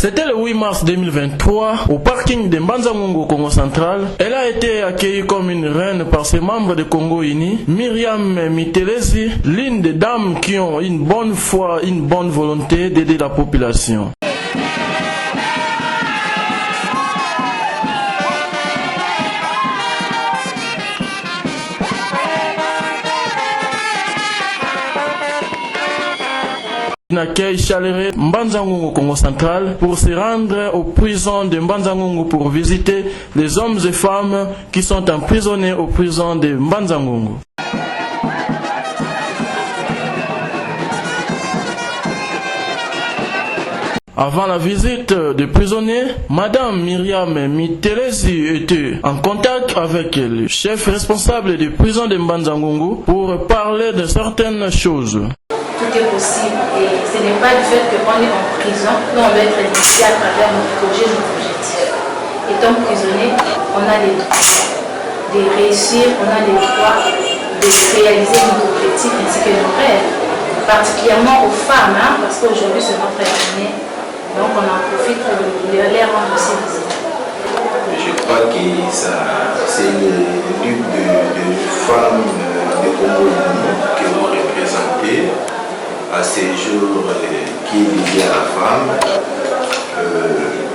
C'était le 8 mars 2023 au parking de Mbanza-Ngungu au Congo central. Elle a été accueillie comme une reine par ses membres de Congo Uni, Myriam Mitelezi, l'une des dames qui ont une bonne foi, une bonne volonté d'aider la population. Un accueil chaleureux Mbanza-Ngungu Congo central pour se rendre aux prisons de Mbanza-Ngungu pour visiter les hommes et femmes qui sont emprisonnés aux prisons de Mbanza-Ngungu. Avant la visite des prisonniers, Madame Myriam Mitelezi était en contact avec le chef responsable des prisons de Mbanza-Ngungu pour parler de certaines choses. Tout est possible et ce n'est pas du fait qu'on est en prison, nous on doit être limité à travers nos projets, nos objectifs. Étant prisonnier, on a les droits de réussir, on a les droits de réaliser nos objectifs ainsi que nos rêves, particulièrement aux femmes, hein, parce qu'aujourd'hui c'est notre journée, donc on en profite pour les rendre aussi visibles. Je crois que c'est le lutte de femmes de Congo que vous représentez à ces jours qui est dédié à la femme.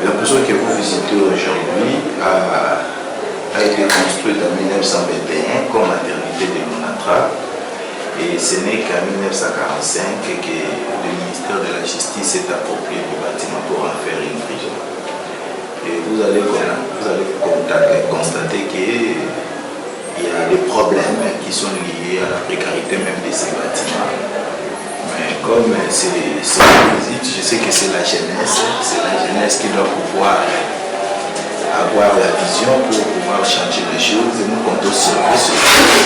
La prison que vous visitez aujourd'hui a été construite en 1921 comme maternité de l'ONATRA. Et ce n'est qu'en 1945 que le ministère de la Justice s'est approprié du bâtiment pour en faire une prison. Et vous allez constater qu'il y a des problèmes qui sont liés à la précarité même de ces bâtiments. Mais comme c'est une visite, je sais que c'est la jeunesse qui doit pouvoir avoir la vision pour pouvoir changer les choses. Et nous comptons sur eux, surtout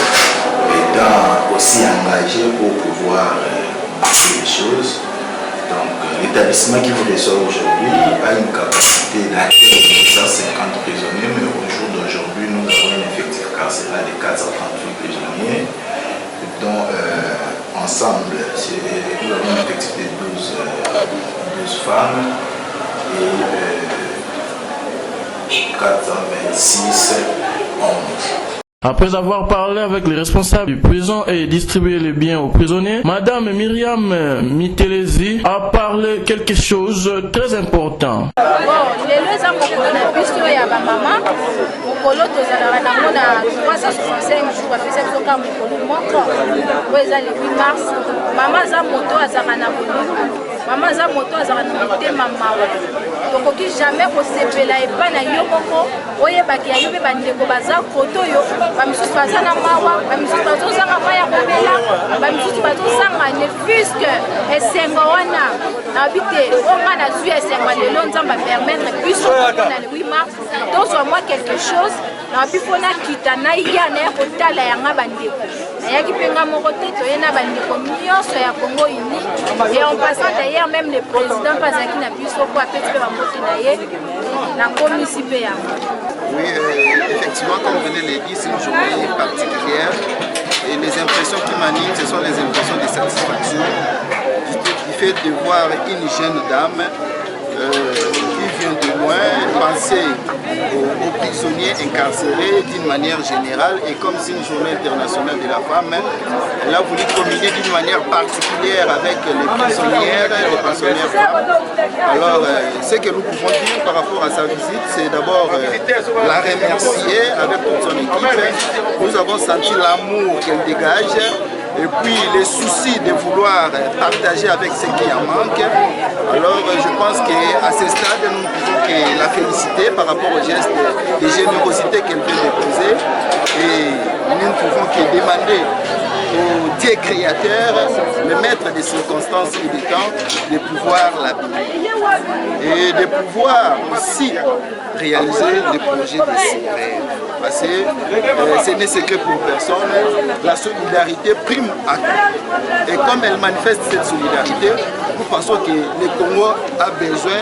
étant aussi engagés pour pouvoir changer les choses. Donc l'établissement qui vous reçoit aujourd'hui a une capacité d'accueil de 150 prisonniers, mais au jour d'aujourd'hui, nous avons un effectif carcéral de 438 prisonniers, dont ensemble, nous avons un effectif de 12 femmes et 426 hommes. Après avoir parlé avec les responsables du prison et distribué les biens aux prisonniers, Madame Myriam Mitelezi a parlé quelque chose de très important. Bon, lelo eza mokolo na biso ya bamama, mokolo tozalaka nango na 365 jours, bapesa biso kaka mokolo moko oyo eza le 8 mars. Mama aza moto azalaka na bolingo, mama aza moto azalaka na motema mawa. Tokoki jamais kosepela epai na yo moko oyebaki ya yo mpe bandeko baza kote oyo, bamisusu baza na mawa, bamisusu bazozanga mai ya komela, bamisusu bazozanga ne puisque esengo wana nayebi te. Oyo nga nazwi esengo lelo, Nzambe apermettre biso na le 8 mars tozwa mwa quelque chose. Nayebi mpo nakita naya naya kotala yanga bandeko. Nayaki mpe nga moko te, toye na bandeko nyonso ya Congo Uni. Et en passant d'ailleurs, même le président mpe azalaki na biso po apesi mpe bambote na ye, nakomisi mpe yango. Oui, effectivement, comme vous venez de le dire, c'est une journée particulière. Et les impressions qui m'animent, ce sont les impressions de satisfaction du fait de voir une jeune dame qui vient de loin penser aux prisonniers incarcérés d'une manière générale. Et comme c'est une journée internationale de la femme, elle a voulu communier d'une manière particulière avec les prisonnières femmes. Alors, ce que nous pouvons dire par rapport à sa visite, c'est d'abord la remercier avec toute son équipe. Nous avons senti l'amour qu'elle dégage et puis les soucis de vouloir partager avec ceux qui en manquent. Alors je pense qu'à ce stade, nous ne pouvons que la féliciter par rapport au geste de générosité qu'elle vient de poser. Et nous ne pouvons que demander au Dieu créateur, le maître des circonstances et des temps, de pouvoir la bénir et de pouvoir aussi réaliser les projets de ses rêves. Parce que ce n'est secret pour personne, la solidarité prime à tout. Et comme elle manifeste cette solidarité, nous pensons que le Congo a besoin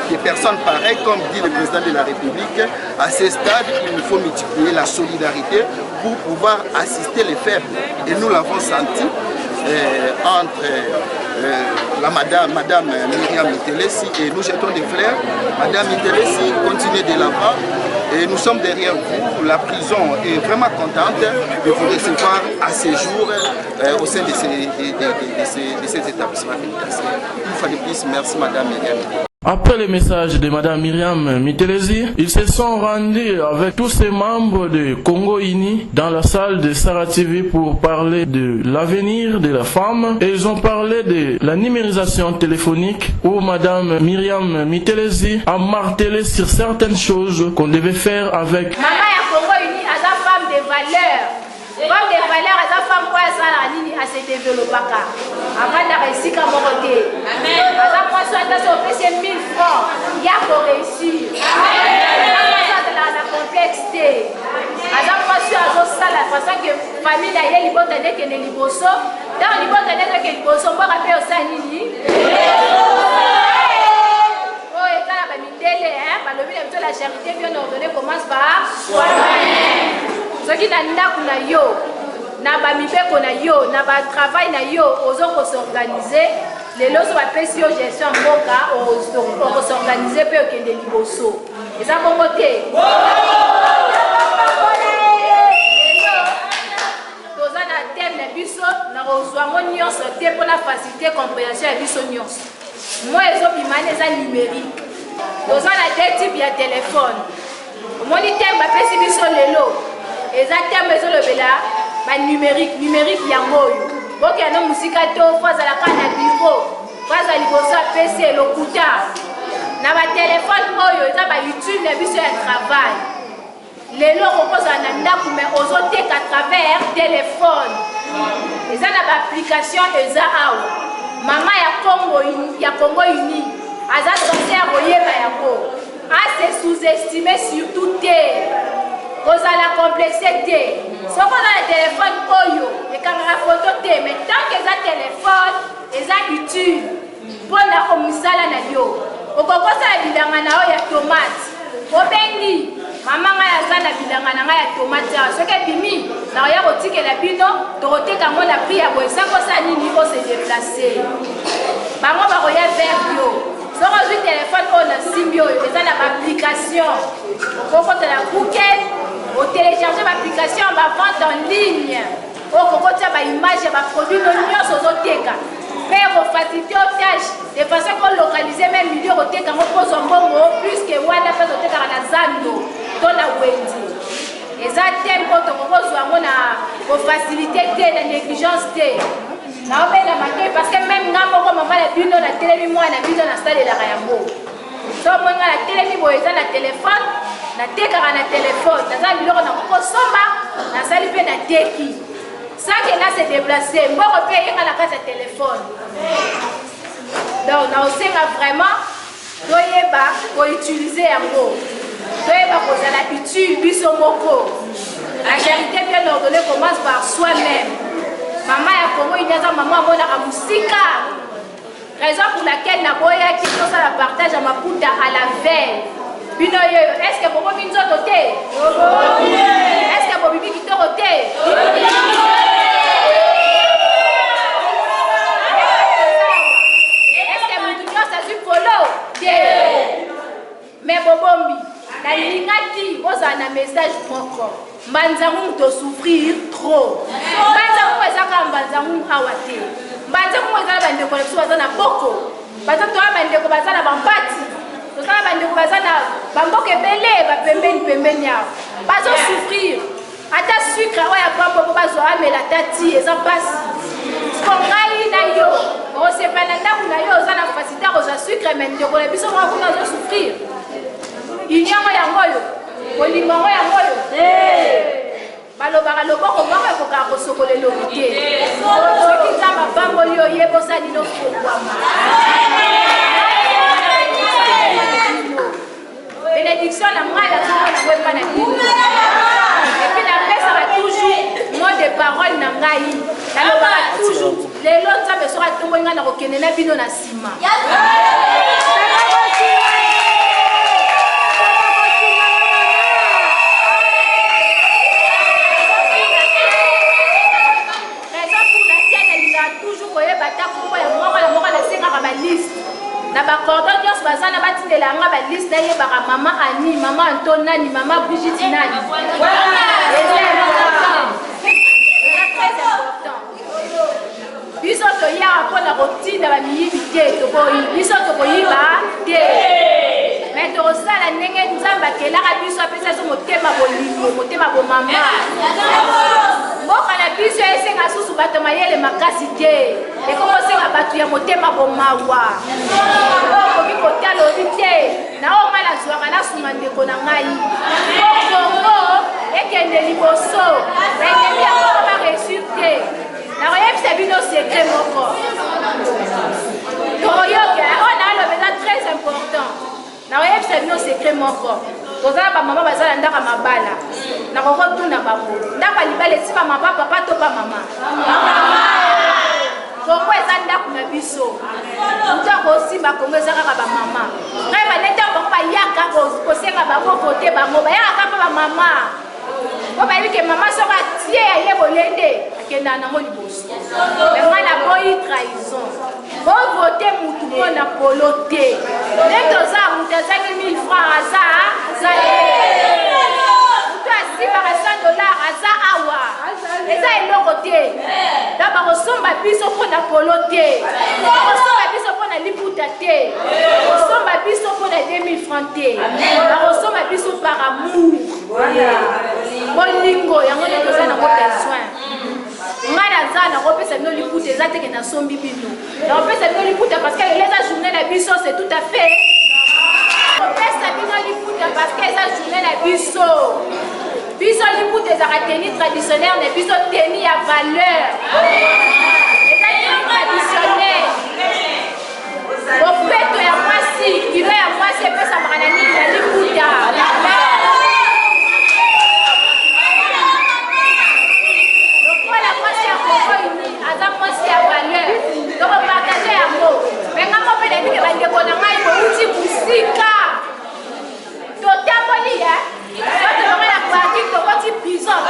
de personnes pareilles, comme dit le président de la République. À ce stade, il faut multiplier la solidarité pour pouvoir assister les faibles. Et nous l'avons senti entre la madame, madame Myriam Mitelesi et nous jetons des fleurs. Madame Mitelesi, continuez de l'avant et nous sommes derrière vous. La prison est vraiment contente de vous recevoir à ce jour au sein de ces, de, de, de, ces, de ces établissements pénitentiaires. Une fois de plus, merci Madame Myriam. Après le message de Madame Myriam Mitelesi, ils se sont rendus avec tous ses membres de Congo Uni dans la salle de Sarah TV pour parler de l'avenir de la femme et ils ont parlé de la numérisation téléphonique où Madame Myriam Mitelesi a martelé sur certaines choses qu'on devait faire avec. Maman ya Congo Uni aza femme de valeur. Femme de valeur aza femme oyo asalaka nini ase développaka avandaka esika moko te aza mwasi oyo ata so opesi ye 1000 francs ya koréussir mwasi azalaka na complexe te aza mwasi oyo azosala façon ke famille na ye libota nde ekende liboso ntango libota nde ezokende liboso mboka mpe osala nini oyo etala bamindele balobi na biso la charité bien ordonnée commence par soi-même soki na ndako na yo na bamibeko na yo na batravail na yo ozo kos'organiser lelo so bapesi yo gestion ya mboka okos'organiser mpe okende liboso eza bongo te lelo toza na thème na biso na kozwa yango nyonso te mpona facilité compréhension ya biso nyonso mo ezobima wana eza numérique toza na deux type ya telefone omoni thème bapesi biso lelo eza thème ezolobela banumérique numérique yango oyo bokenda mosika to fo azalaka na bureau fo aza liboso apesi elokuta na batelefone oyo eza bautile na biso ya travail lelo okozala na ndako me ozoteka travers telefone eza na baapplication eza awa mama ya Congo ya Congo Uni aza censé ya koyeba yango ase sous-estime surtout te kozala complexe te soki oza na telefone oyo ekangaka foto te mais tant que eza telefone eza utile mpona misala na yo okokosala bilanga na yo ya tomate obengi mama ngai aza na bilanga na ngai ya tomate awa soki ebimi nakoya kotikela bino tokoteka yango na prix ya boye sango osala nini ose déplace bango bakoya vers yo soki ozwi telefone oyo na simbi oyo eza na baapplication okokota na Google otélécharge baapplication bavente en ligne oyo kokotia baimage ya baproduit no nyonso ozoteka mpe kofacilité yo tâche de façon kolocaliser même milieu koteka yango kozwa mbongo plus ke wana mpe totekaka na zando to na wenze eza thème oyo tokokozwa yango na kofacilité te na négligence te naobenda matoi parce que même nga moko mama na bino natelemi mwana na bino nasalelaka yango so moi nga natelemi boye eza na telefone natekaka na telefone naza na biloko nakokosomba nasali mpe nateki sans que na se déplace mbongo mpe eyenga na kati ya telefone donc naosenga vraiment toyeba koutiliser yango toyeba kozala utile biso moko la charité bien ordonnée commence par soi-même mama ya Congo Uni aza mama amonaka mosika raison pour laquelle naboyaki tosala partage ya maputa à la veille bino yoyo est ce que bobomi nzoto te est ce que bobimi kitoko te est ce que mutu nyonso azwi polo te me bobombi nalingaki bozala na message moko mbanzangungu tosouffrir trop mbanzangungu eza kaka mbanzangungu awa te mbanzangungu eza na bandeko na biso baza na boko baza toya bandeko baza na bampati toza na bandeko baza na bamboka ebele bapembeni pembeni awa bazosouffrir ata sucre oyo ya pambo po bazwa amela ata ti eza mpasi ko ngai na yo okosepa na ndako na yo oza na facilité kozwa sucre mais ndeko na biso moko kuna azosouffrir uniongo yango oyo bolingo yango yango oyo balobaka loboko moko ekokaka kosokola elongi te soki nzambe apamboli yo ye bosala nino fongwama bénédiction na ngai nazomona yango epa na bino et puis napesaka toujours mot de parole na ngai nalobaka toujours lelo nzambe soki atomboli ngai nakokende na bino na nsima. Raison pour laquelle nalingaka toujours koyeba ata kombo ya moko na baza na batindela nga ba liste nayebaka mama Annie, mama Anto nani, mama Brigitte nani. Eza important. Eza très important. Biso toyaka mpo na kotinda bamiyibi te, tokoyi biso tokoyiba te. Mais tokosala ndenge Nzambe akelaka biso, apesa biso motema bolingo, motema bomama. Mboka na biso esenga susu bato mayele makasi te. Ekomi kosenga bato ya motema bomawa. Oyo okoki kotala oyebi te na oyo ngai nazwaka nasunga ndeko na ngai po Congo ekende liboso. Baennemi ya Congo ba réussir te. Nakoyebisa bino secret moko. Tokoyoka oyo naloba eza très important. Nakoyebisa bino secret moko. Toza na bamama baza na ndako ya mabala. Nakoki kotuna bango, ndako ya libala esi bamama ba papa to ba mama? Kongo eza ndako na biso. Moto akosimba Kongo eza kaka bamama. Ngai bande ntango bango bayaka kosenga bango vote bango bayaka kaka mpo bamama. Po bayebi ke mama soko atie ya ye bolende akendaka nango liboso. Mais ngai naboyi trahison. Bo vote mutu mpo na polo te. Nde toza mutu azangi 1000 francs aza aza te. Mutu asimbaka 100 dollars aza awa. Eza eloko te. Donc bakosomba biso mpo na polo te. Bakosomba biso mpo na liputa te. Bakosomba biso mpo na 2000 francs te. Bakosomba biso par amour. Bolingo yango nde toza nango besoin. Ngai naza nakopesa bino liputa eza te ke nasombi bino. Nakopesa bino liputa parce que lelo eza journée na biso, c'est tout à fait. Kopesa bino liputa parce que eza journée na biso. Biso liputa ezalaka tenue traditionnelle na biso, tenue ya valeur. Eza tenue traditionnelle. Bopeto ya mwasi, kilo ya mwasi epesamaka na nini? Na liputa. Lokola mwasi ya Congo uni aza mwasi ya valeur, tokopartage yango. Me nga moko mpe nayebi ke bandeko na ngai bouti mosika. Totamboli eh? Bato bango na parking tokoti prison.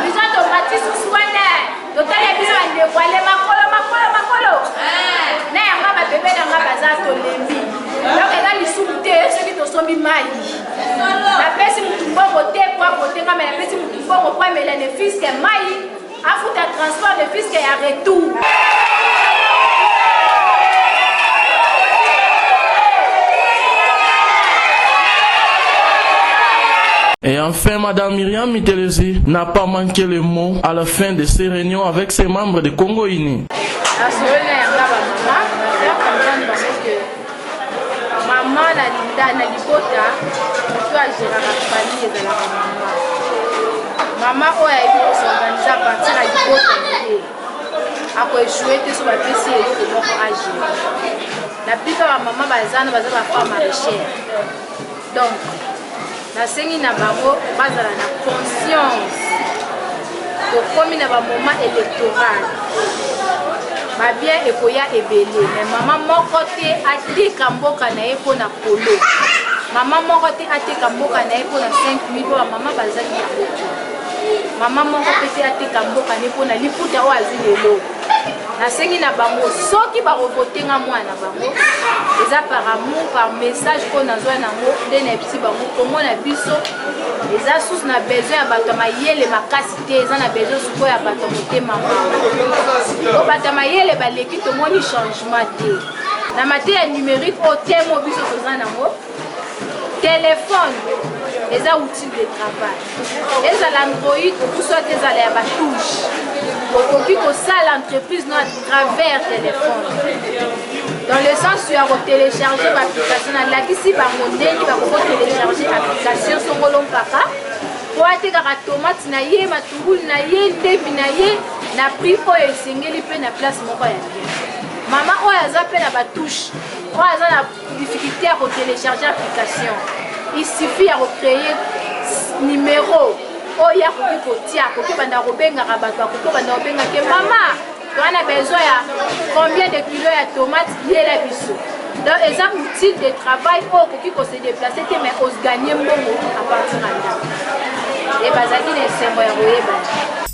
Prison tomati susu wana. Totali ya biso bandeko ale makolo makolo makolo. Na yango ba bebe na nga baza tolembi. Donc eza lisumu te soki tosombi mai. Napesi mutu mbongo te po avote nga mais napesi mutu mbongo po amela ne fût-ce que mai afuta transport ne fût-ce que ya retour. Et enfin, Madame Myriam Mitelezi n'a pas manqué le mot à la fin de ces réunions avec ses membres de Congo Uni. Nasololi na yanga ba mama na comprendre bango que mama na linda na libota moto agéraka famille ezalaka mama. Mama oyo ayebi kosorganize à partir ya libota na ye ako échouer te so bapesi ye eloko moko agere. La plupart ba mama baza na baza ba femme maraîchère. Donc nasengi na bango bazala na conscience tokomi na ba moment électoral ba bien ekoya ebele mais mama moko te ateka mboka na ye mpo na polo mama moko te ateka mboka na ye mpo na 5000 mpo bamama bazali yango te mama moko mpe te ateka mboka na ye mpo na liputa oyo azwi lelo nasengi na bango soki bakovote nga mwana na bango eza par amour par message oyo nazwa nango nde nayebisi bango kongo na biso eza susu na besoin ya bato ya mayele makasi te eza na besoin sikoyo ya bato ya motema mawa po bato ya mayele baleki tomoni changement te na mateya numérique oyo temo biso toza nango telefone eza outil de travail ezala android ou soit ezala ya batouche okoki kosala entreprise no à travers telefone dans le sens ya kotelecharge baapplication nalakisi bango ndenge bakoki kotelecharge application songolo mpaka po atekaka tomate na ye matungulu na ye ndembi na ye na prix oyo esengeli mpe na place moko ya bien mama oyo aza mpe na batouche oyo aza na difficulté ya ko télécharger application il suffit ya ko créer numéro oyo akoki kotia akoki banda kobengaka bato akoki banda kobenga ke mama toza na besoin ya combien de kilo ya tomate yela biso donc eza outil de travail oyo okoki kose déplacer te mais osganye mbongo à partir ya ndako e bazalaki na esengo ya koyebana.